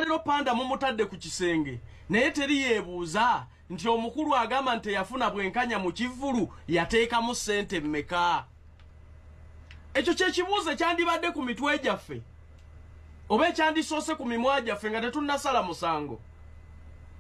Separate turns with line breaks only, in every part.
Olwaleero Panda mumutadde ku kisenge, naye teri yeebuuza nti omukulu agamba nti teyafuna bwenkanya mu kivvulu yateekamu ssente mmeka. Ekyo kyekibuuzo ekyandibadde ku mitwe gyaffe oba ekyandisoose ku mimwa gyaffe nga tetunnasala musango.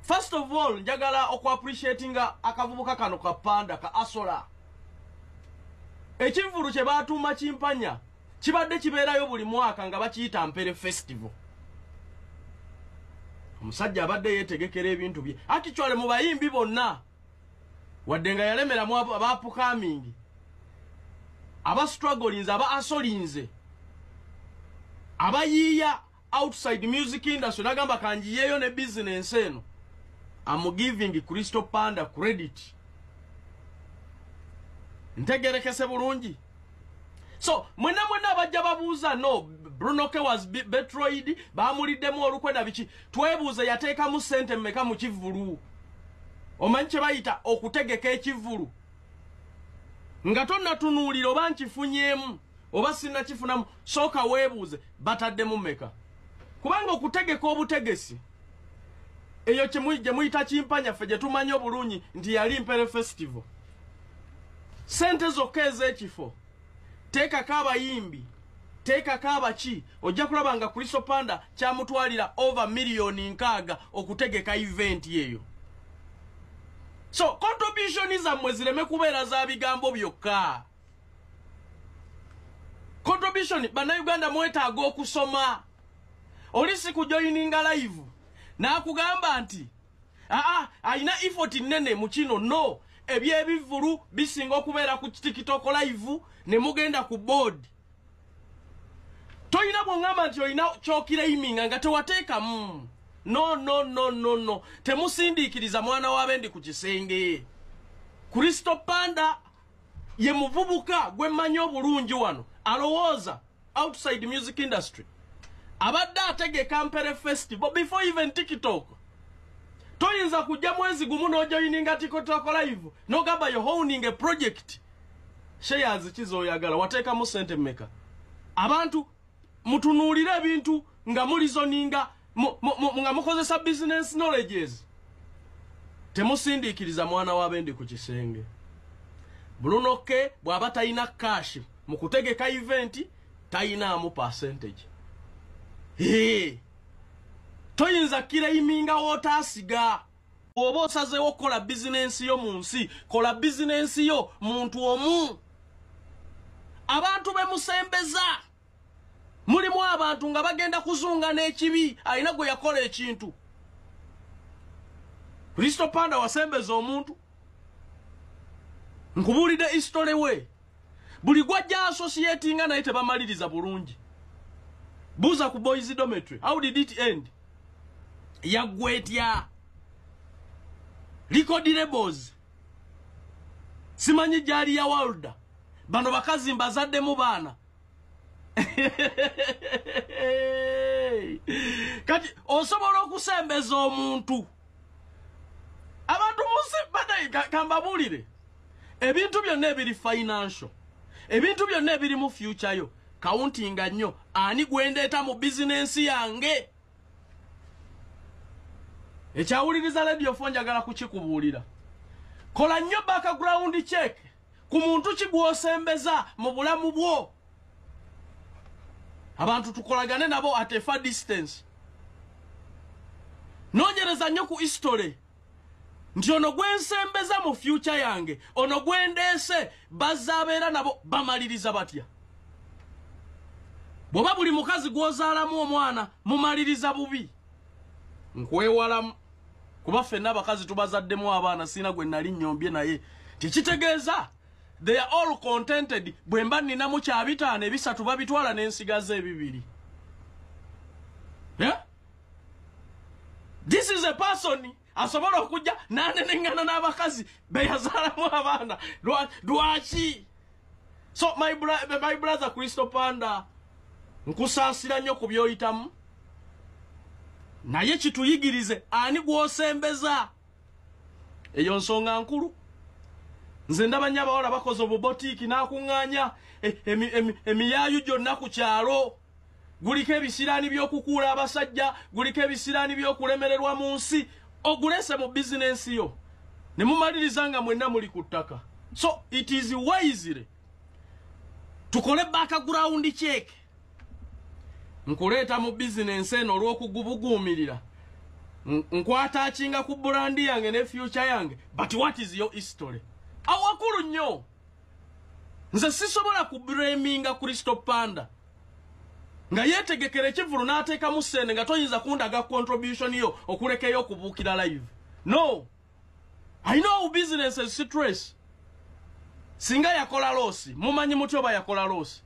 First of all, njagala okuappreciatinga akavubuka kano ka Panda ka Asola. Ekivvulu kye baatuuma Kimpanya kibadde kibeerayo buli mwaka nga bakiyita Mpere Festival. Omusajja abadde yeetegekera ebintu bye. Actually, mu bayimbi bonna, wadde nga yalemeramu aba upcoming, aba strugglinze, aba asolinze, abayiiya outside music industry, nagamba kanjiyeeyo ne business eno, am giving Crystal Panda credit. Ntegerekese bulungi. So mwenna mwenna abajja babuuza, no, Bruno K was betrayed, bamuliddemu olukwe na biki, twebuuze yateekamu ssente mmeka mu kivvulu. Omanyi kye bayita okutegeka ekivvulu nga tonnatunuulira oba nkifunyeemu oba sinnakifunamu, sooka weebuuze bataddemu mmeka, kubanga okutegeka obutegesi eyo gye muyita Kimpanya, ffe gye tumanyi obulungi nti yali Mpere Festival, ssente zokka ez'ekifo, teekako abayimbi, teekako abaki, ojja kulaba nga Crystal Panda kyamutwalira over 60 million okutegeka event eyo. So contribution zammwe zireme kubeera za bigambo byokka. Contribution, Bannayuganda mwetaaga okusoma. Oli si kujoininga live n'akugamba nti aa alina effort nnene mu kino. No, ebyebivvulu bisinga okubeera ku TikTok live ne mugenda ku board. Toyina bw'oŋŋamba nti olina ky'oclaiminga nga tewateekamu. No, no, no, no, no, temusindiikiriza mwana w'abendi ku kisenge. Kristo Panda ye muvubuka gwe mmanyi obulungi wano alowooza outside music industry. Abadde ategeka Mpere Festival before even TikTok. Toyinza kujja mwezi gumu n'ojoininga TikTok live n'ogamba you owning a project. Shares kizoyagala, wateekamu sente mmeka? Abantu mutunuulire ebintu nga mureasoninga, nga mukozesa business knowledges. Temusindiikiriza mwana w'abendi ku kisenge. Bruno K bw'aba talina cash mu kutegeka event, tayinaamu percentage. Hey. Toyinza claiminga wootaasiga. Bw'oba osazeewo okukola bizinensi yo mu nsi, kola bizinensi yo muntu omu. Abantu be musembeza, mulimu abantu nga bagenda kuzunga n'ekibi alina gwe yakola ekintu. Kristo Panda wasembeza omuntu, nkubuulidde history we. Buli gwajja associatinga naye tebamaliriza bulungi. Buuza ku Boys Dormitory, how did it end? Yaggwa etya? Record labels simanyi gyali ya walda. Bano bakazi mbazaddemu baana. Kati osobola okusembeza omuntu. Abantu munsi kambabuulire, ebintu byonna ebiri financial, ebintu byonna ebiri mu future yo, countinga nnyo ani gwendeeta mu bizinensi yange. Ekyawuliriza Radio 4, njagala kukikubuulira, kola nnyo background check ku muntu ki gw'osembeza mu bulamu bwo. Abantu tukolagane nabo at a far distance. Noonyereza nnyo ku history nti ono gwensembeza mu future yange, ono gwendeese, bazaabeera nabo bamaliriza batya? Bw'oba buli mukazi gw'ozaalamu omwana mumaliriza bubi, nkwewalamu, kuba ffenna abakazi tubazaddemu abaana, siina gwe nali nnyombye naye tekitegeeza they are all contented. Bwe mba nninamu kya bitaano, ebisatu babitwala n'ensigaza ebibiri. Yeah? This is a person asobola okujja n'aneneŋŋana n'abakazi beyazaalamu abaana. Lwaki? So my brother Crystal Panda, nkusaasira nnyo ku by'oyitamu, naye kituyigirize ani gw'osembeza. Eyo nsonga nkulu. Nze ndaba nnyo abawala bakoze obubotiiki n'akuŋŋaanya emiyaayu gyonna ku kyalo. Guliko ebisiraani by'okukuula abasajja, guliko ebisiraani by'okulemererwa mu nsi, ogulese mu bizinensi yo ne mumaliriza nga mwenna muli ku ttaka. So it is wisely tukole background check. Nkuleeta mu bizinensi eno olw'okugubuguumirira, nkwatakinga ku brand yange ne future yange, but what is your history? Awakulu nnyo. Nze sisobola kublaminga Crystal Panda nga yeetegekera ekivulu n'ateekamu ssente nga toyinza kundaga contribution yo okulekeyo okubuukira live. No, I know business is stress. Singa yakola loss, mumanyi mutyo oba yakola loss.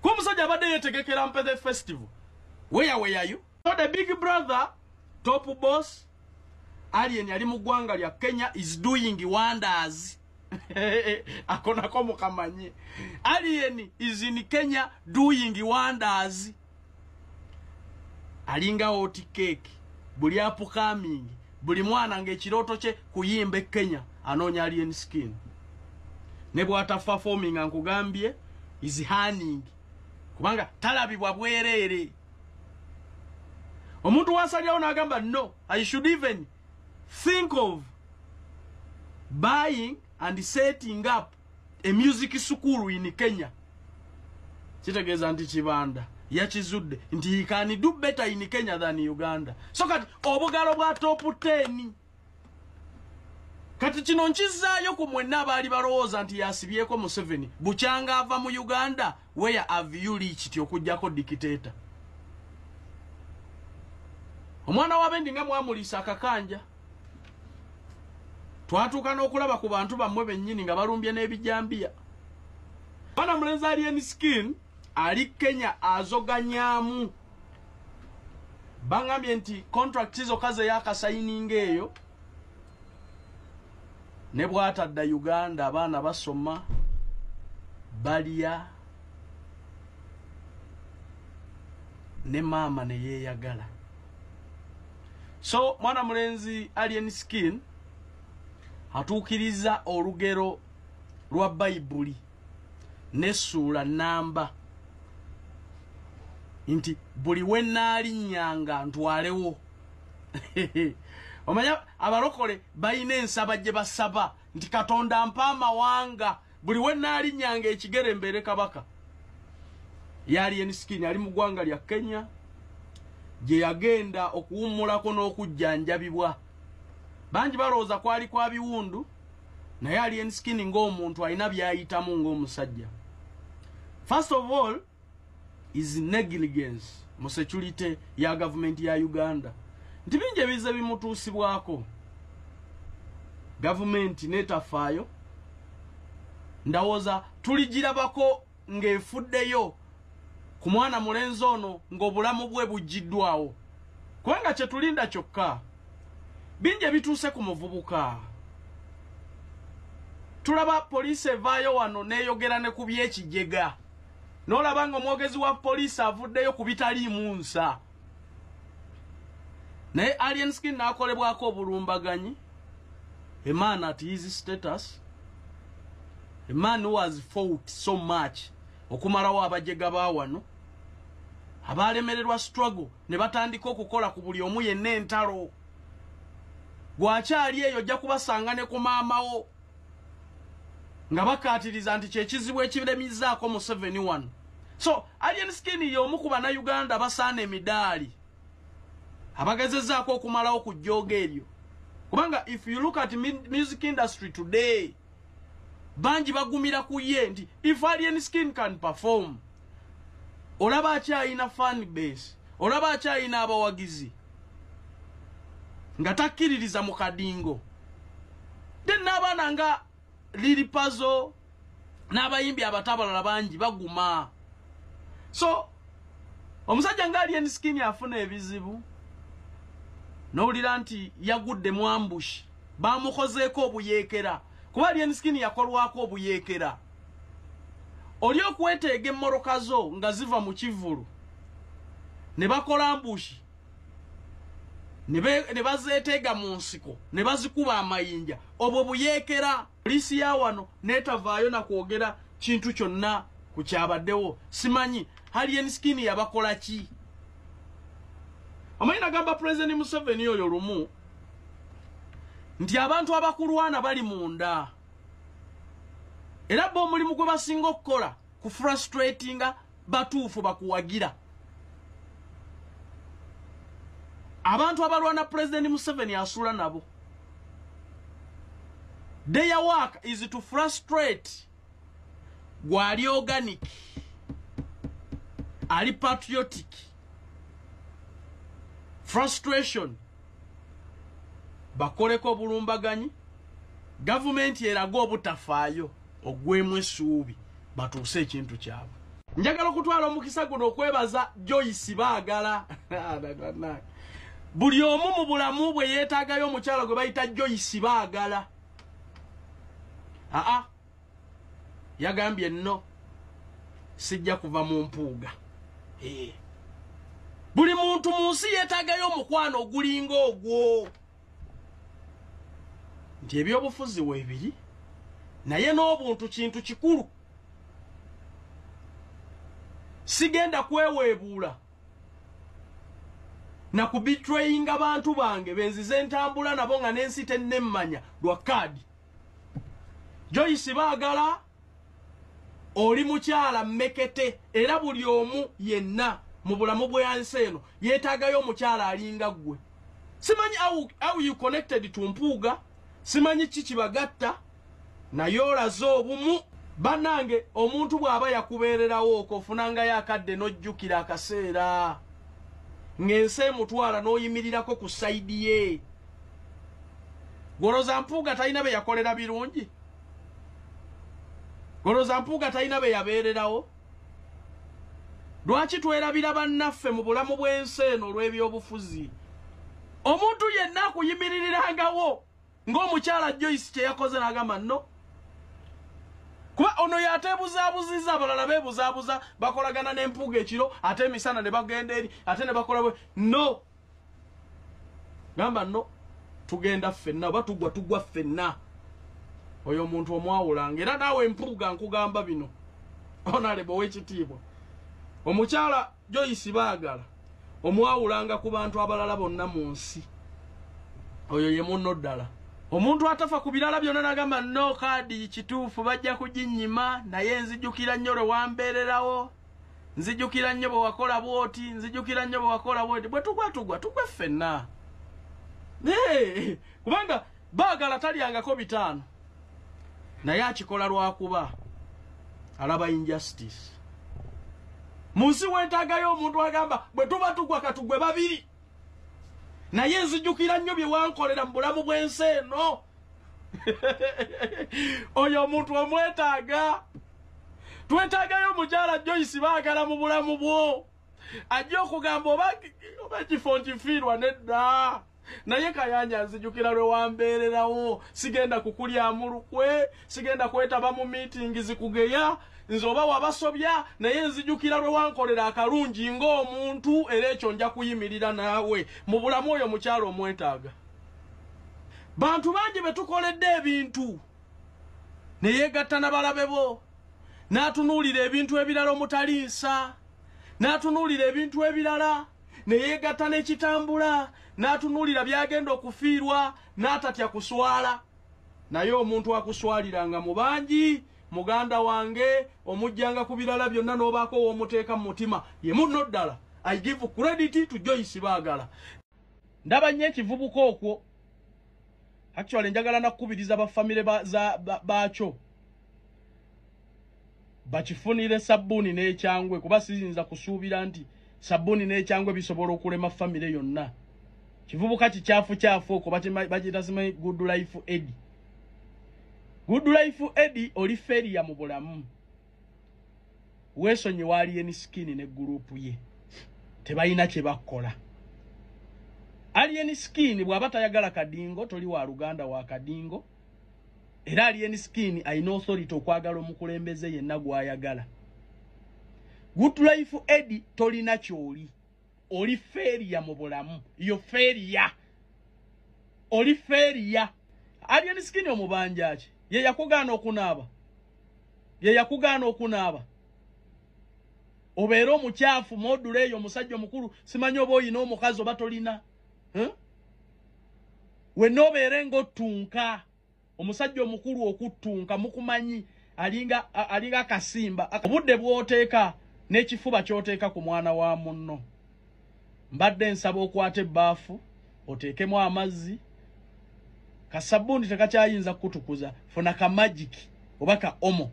Ku musajja abadde yeetegekera Mpethe Festival, where were you? So the big brother, top boss, Alien ali mu ggwanga lya Kenya is doing wonders. Ako nako mukamanye. Alien is in Kenya doing wonders. Alinga hot cake, buli upcoming, buli mwana ng'ekirooto kye kuyimba e Kenya anoonya Alien Skin. Ne bw'ata performing nkugambye is hunning, kubanga talabibwa bwereere. Omuntu wasalyawo n'agamba no, I should even think of buying and setting up a music school in Kenya. Kitegeeza nti kibanda yakizudde nti he can do better in Kenya than Uganda. So kati obugalo bwa top 10. Kati kino nkizaayo ku mwenna abaali balowooza nti yasibyeko Museveni bukyanga ava mu Uganda. Where have you reached okuggyako dictator? Omwana w'abendi nga mwamuliisa akakanja, twatuuka n'okulaba ku bantu bammwe bennyini nga balumbye n'ebijambiya. Mwana mulenzi Alien Skin ali Kenya azoganyaamu. Bangambye nti contract zokka ze yakasayininga eyo, ne bw'atadda Uganda abaana basoma, balya, ne maama ne yeeyagala. So mwana mulenzi Alien Skin atuukiriza olugero lwa Bayibuli n'essuula namba nti buli we nnaalinnyanga ntwalewo. Omanya abalokole balina ensaba gye basaba nti Katonda mpa amawanga, buli we nnaalinnyanga ekigere mbeere kabaka. Ye Alien Skin ali mu ggwanga lya Kenya gye yagenda okuwummulako n'okujjanjabibwa. Bangi balowooza kwali kwa biwundu, naye Alien Skin ng'omuntu alina by'ayitamu ng'omusajja. First of all is negligence mu security ya gavumenti ya Uganda. Nti bingi ebize bimutuusibwako, gavumenti n'etafaayo. Ndowooza tuligirabako ng'efuddeyo ku mwana mulenzi ono ng'obulamu bwe buggiddwawo, kubanga kye tulinda kyokka. Bingi ebituuse ku muvubuka. Tulaba poliisi evaayo wano n'eyogera ne ku by'ekijega, n'olaba ng'omwogezi wa poliisi avuddeyo ku bitaliimu nsa. Naye Alien Skin n'akolebwako obulumbaganyi. A man at his status, a man who has fought so much okumalawo abajega ba wano abalemererwa struggle ne batandika okukola ku buli omu yenna entalo. Gwakyali eyo ojja kubasanga ne ku maamawo nga bakaatiriza nti kyekizibu ekiremizaako Museveni wano. So Alien Skin y'omu ku bannayuganda basaana emidaali abagezezzaako okumalawo ku jjooga eryo, kubanga if you look at music industry today, bangi bagumira ku ye nti if Alien Skin can perform, olaba akyayina fan base, olaba akyayina abawagizi nga takkiririza mu kadingo. Then n'abaana nga Lil Pazo n'abayimbi abato abalala bangi baguma. So omusajja nga Alien Skin afuna ebizibu, n'owulira nti yagudde mu ambush, bamukozeeko obuyeekera, kuba Alien Skin yakolwako obuyeekera. Oli okweteega emmoroka zo nga ziva mu kivvulu ne bakola ambush, ne bazeeteega mu nsiko ne bazikuba amayinja, obwo buyeekera. Poliisi ya wano neetavaayo na kwogera kintu kyonna ku kyabaddewo. Simanyi Alien Skin yabakola ki? Omanyi nagamba President Museveni oyo lumu nti abantu abakulwana bali munda, era bo omulimu gwe basinga okukola ku frustratinga batuufu bakuwagira. Abantu abalwana President Museveni asula nabo. Their work is to frustrate gwali organic, ali patriotic. Frustration. Bakoleko obulumbaganyi, gavumenti eraga obutafaayo, ogwemu essuubi batuuse ekintu kyabwe. Njagala okutwala omukisa guno okwebaza Joyce Baagala. Buli omu mu bulamu bwe yeetaagayo omukyala gwe bayita Joyce Baagala. Aa, yagambye nno sijja kuva mu Mpuuga. Buli muntu mu nsi yeetaagayo omukwano ogulinga ogwo, nti ebyobufuzi weebiri, naye n'obuntu kintu kikulu. Sigenda kweweebuula na kubitrayinga bantu bange benzize ntambula nabo nga n'ensi tennemmanya lwa kaadi. Joyce Baagala oli mukyala mmekete, era buli omu yenna mu bulamu bw'ensi eno yeetaagayo omukyala alinga ggwe. Simanyi how you connected to Mpuuga, simanyi ki kibagatta, naye olaze obumu. Bannange, omuntu bw'aba yakubeererawo okwo ofunangayo akadde n'ojjukira akaseera ng'ensi emutwala n'oyimirirako ku side ye. Goloza Mpuuga talina be yakolera birungi? Goloza Mpuuga talina be yabeererawo? Lwaki twerabira bannaffe mu bulamu bw'ensi eno olw'ebyobufuzi? Omuntu yenna akuyimirirangawo ng'omukyala Joyce kye yakoze n'agamba nno, kuba ono yateebuzaabuziza, abalala beebuzaabuza, bakolagana n'Empuuga ekiro, ate emisana ne bagenda eri, ate ne bakola bwe no. Gamba nno tugenda ffenna, oba tugwa tugwa ffenna. Oyo omuntu omwawulanga. Era naawe Mpuuga nkugamba bino, Honorable ow'ekitiibwa, omukyala Joyce Baagala omwawulanga ku bantu abalala bonna mu nsi. Oyo ye munno ddala. Omuntu atafa ku birala byonna n'agamba no kaadi kituufu bajja kuginnyima, naye nzijukira nnyo lwe wambeererawo, nzijukira nnyo bwe wakola bw'oti, nzijukira nnyo bwe wakola bw'oti. Bwe tugwa tugwa tugwe ffenna. Kubanga Baagala talyangako 5, naye akikola lwakuba alaba injustice mu nsi. Weetaagayo omuntu agamba bwe tuba tugwa katugwe babiri, naye nzijukira nnyo bye wankolera mu bulamu bw'ensi eno. Oyo omuntu omwetaaga. Twetaagayo omukyala Joyce Baagala mu bulamu bwo, ajja okugamba oba ekifo nkifiirwa nedda, naye Kayanja nzijukira lwe wambeererawo, sigenda kukulyamu lukwe, sigenda kwetaba mu miitingi zikugeya nze oba wabasobya, naye nzijukira lwe wankolera akalungi ng'omuntu, era ekyo nja kuyimirira naawe mu bulamu. Oyo mukyala omwetaaga. Bantu bangi be tukoledde ebintu ne yeegatta n'abalabe bo, n'atunuulira ebintu ebirala omutali nsa, n'atunuulira ebintu ebirala ne yeegatta n'ekitambula, n'atunuulira by'agenda okufiirwa, n'atatya kuswala. Naye omuntu akuswaliranga mu bangi, muganda wange, omujjanga ku birala byonna n'obaako w'omuteeka mu mutima, ye munno ddala. I give credit to Joyce Baagala. Ndaba nnyo ekivubuka okwo. Actually njagala nakukubiriza bafamire baakyo bakifunire sabbuuni n'ekyangwe, kuba siyinza kusuubira nti sabbuuni n'ekyangwe bisobola okulema famire yonna. Kivubuka kikyafu kyafu okwo bakiyita simanyi Good Life Eddie. Good Life Eddie, oli failure mu bulamu. Weesonyiwa Alien Skin ne group ye, tebalina kye bakola. Alien Skin bw'aba tayagala Kadingo, toli wa luganda wa Kadingo. Era Alien Skin alina authority okwagala omukulembeze yenna gw'ayagala. Good Life Eddie, tolina kyoli, oli failure mu bulamu. Yo failure, oli failure. Alien Skin omubanja ki? Ye yakugaana okunaaba, ye yakugaana okunaaba. Obeere omukyafu modula eyo omusajja omukulu, simanyi oba oyina omukazi oba tolina. Wenna obeere ng'ottunka. Omusajja omukulu okuttunka mukumanyi, alinga akasimba. Obudde bw'oteeka n'ekifuba ky'oteeka ku mwana wa munno. Mbadde nsaba okwate ebbaafu oteekemu amazzi, kasabbuuni tekakyayinza kukutukuza, funa ka Magic oba ka Omo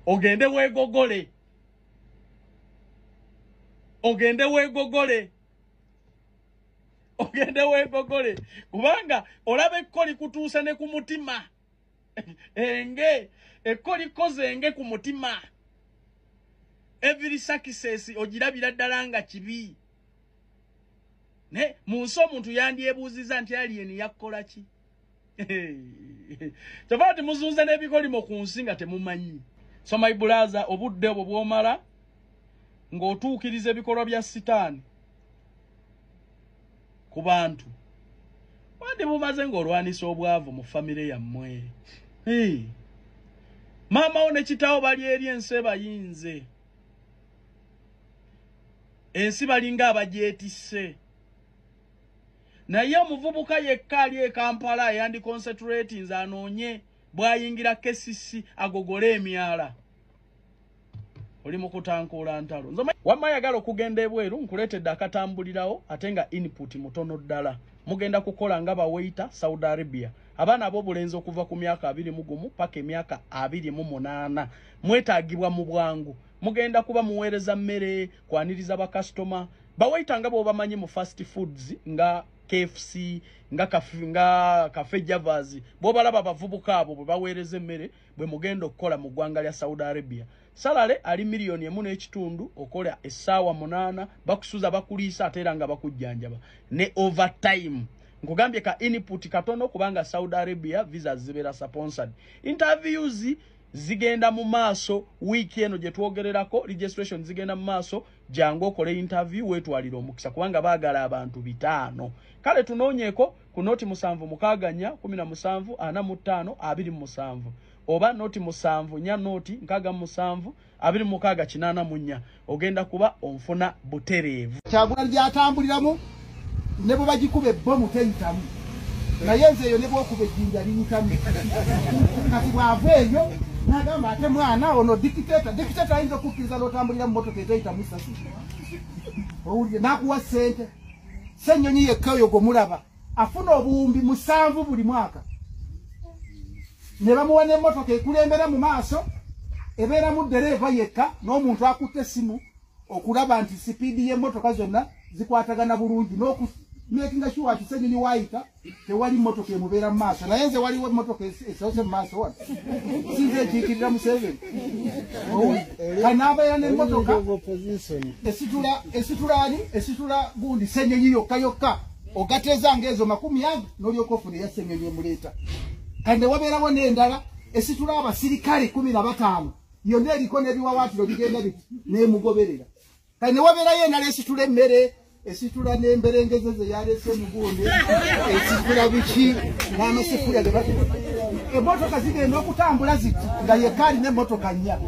ogende weegogole, ogende weegogole, ogende weegogole, kubanga olaba ekko likutuuse ne ku mutima. Enge ekko likoze enge ku mutima. Every success ogirabira ddala nga kibi. Ne mu nsi omuntu yandyebuuzizza nti alien yakkola ki? Kyova nti muzunze n'ebikolimo ku nsi nga temumanyi. So my brother, obudde obwo bw'omala ng'otuukiriza ebikolwa bya sitaani ku bantu, wandi bumaze ng'olwanisa obwavu mu famire yammwe. Maama wo ne kitaawo bali eri ensi ebayinze, ensi balinga abagyetisse. Naye omuvubuka yekka ali e Kampala yandi concentrating anoonye bw'ayingira KCC agogole emyala. Oli mu kutankuula ntalo. Wamma ayagala okugenda ebweru, nkuleetedde akatambulirawo ate nga input mutono ddala. Mugenda kukola nga bawaiter Saudi Arabia. Abaana ab'obulenzi okuva ku myaka 21 paka emyaka 28 mwetaagibwa mu bwangu. Mugenda kuba muweereza mmere, kwaniriza bakasitoma. Bawaiter nga bw'obamanyi mu fast foods nga KFC, nga Cafe Javas, bw'obalaba abavubuka abo bwe baweereza emmere bwe mugenda okukola mu ggwanga lya Saudi Arabia. Salale ali 1.5 miliyoni, okola essaawa 8, bakusuza, bakuliisa ate era nga bakujjanjaba ne overtime. Nkugambye ka input katono kubanga Saudi Arabia visa zibeera sponsored. Interviews zigenda mu maaso wiiki eno gye twogererako, registration zigenda mu maaso. Jangu okole interview weetwalire omukisa kubanga baagala abantu 500. Kale tunoonyeeko ku 076 417 45 27 oba 074 067 26 84. Ogenda kuba onfuna butereevu.
Kyagulanyi gyatambuliramu ne bwe bagikuba ebbomu teyitamu, naye nze eyo ne bwokuba ejjinja liyitamu. Kati bw'ava eyo n'agamba ate mwana ono dictator, dictator ayinza okukkiriza n'otambulira mu motoka eteyitamu sasi? Owulire, n'akuwa ssente. Ssennyonyi yekka oyo gwe mulaba afuna 7000 buli mwaka, ne bamuwa n'emmotoka ekulembera mu maaso, ebeeramu ddereeva yekka n'omuntu akutte essimu okulaba nti sipiidi y'emmotoka zonna zikwatagana bulungi n'okumakinga sure nti Ssenyonyi waayita tewali mmotoka emubeera mu maaso. Naye nze waliwo emmotoka esoose mu maaso wano? Sinze ekiikirira Museveni? Kati n'abeera n'emmotoka esitula, esitula ani, esitula gundi Ssenyonyi yokka yokka. Ogateeza ng'ezo 20 n'olyoka ofuna eya Ssenyonyi emuleeta. Kati ne wabeerawo n'endala esitula abasirikale 15, yonna eriko n'ebiwawaatiro bigenda biti n'emugoberera. Kati ne wabeerayo endala esitula emmere, esitula n'emberengeze ze yaleese mugundi, esitula biki n'amasefulya ge. Emmotoka zigenda okutambula ziti nga yekka alina emmotoka nnya.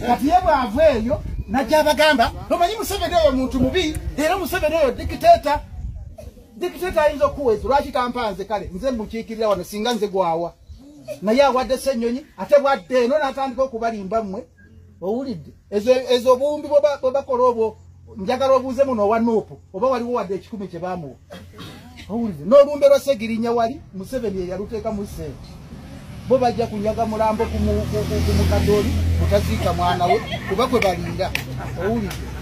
Kati ye bw'ava eyo najja abagamba, omanyi Museveni oyo muntu mubi, era Museveni oyo dictator. Dictator ayinza okukuweeza? Lwaki tampanze? Kale nze mukiikirira wano, singa nze gwawa, naye awadde Ssennyonyi. Ate bwadde eno n'atandika okubalimba mmwe. Owulidde ezo obuwumbi bwe bakola obwo? Njagala obuuze muno owa NUP oba waliwo wadde 100 kye baamuwa. Owulidde n'olumbe lwa Segirinya wali Museveni eyaluteekamu ssente. Bo bajja kunyaga mulambo ku mukadde oli mutaziika mwana we kuba kwe balinda. Owulidde?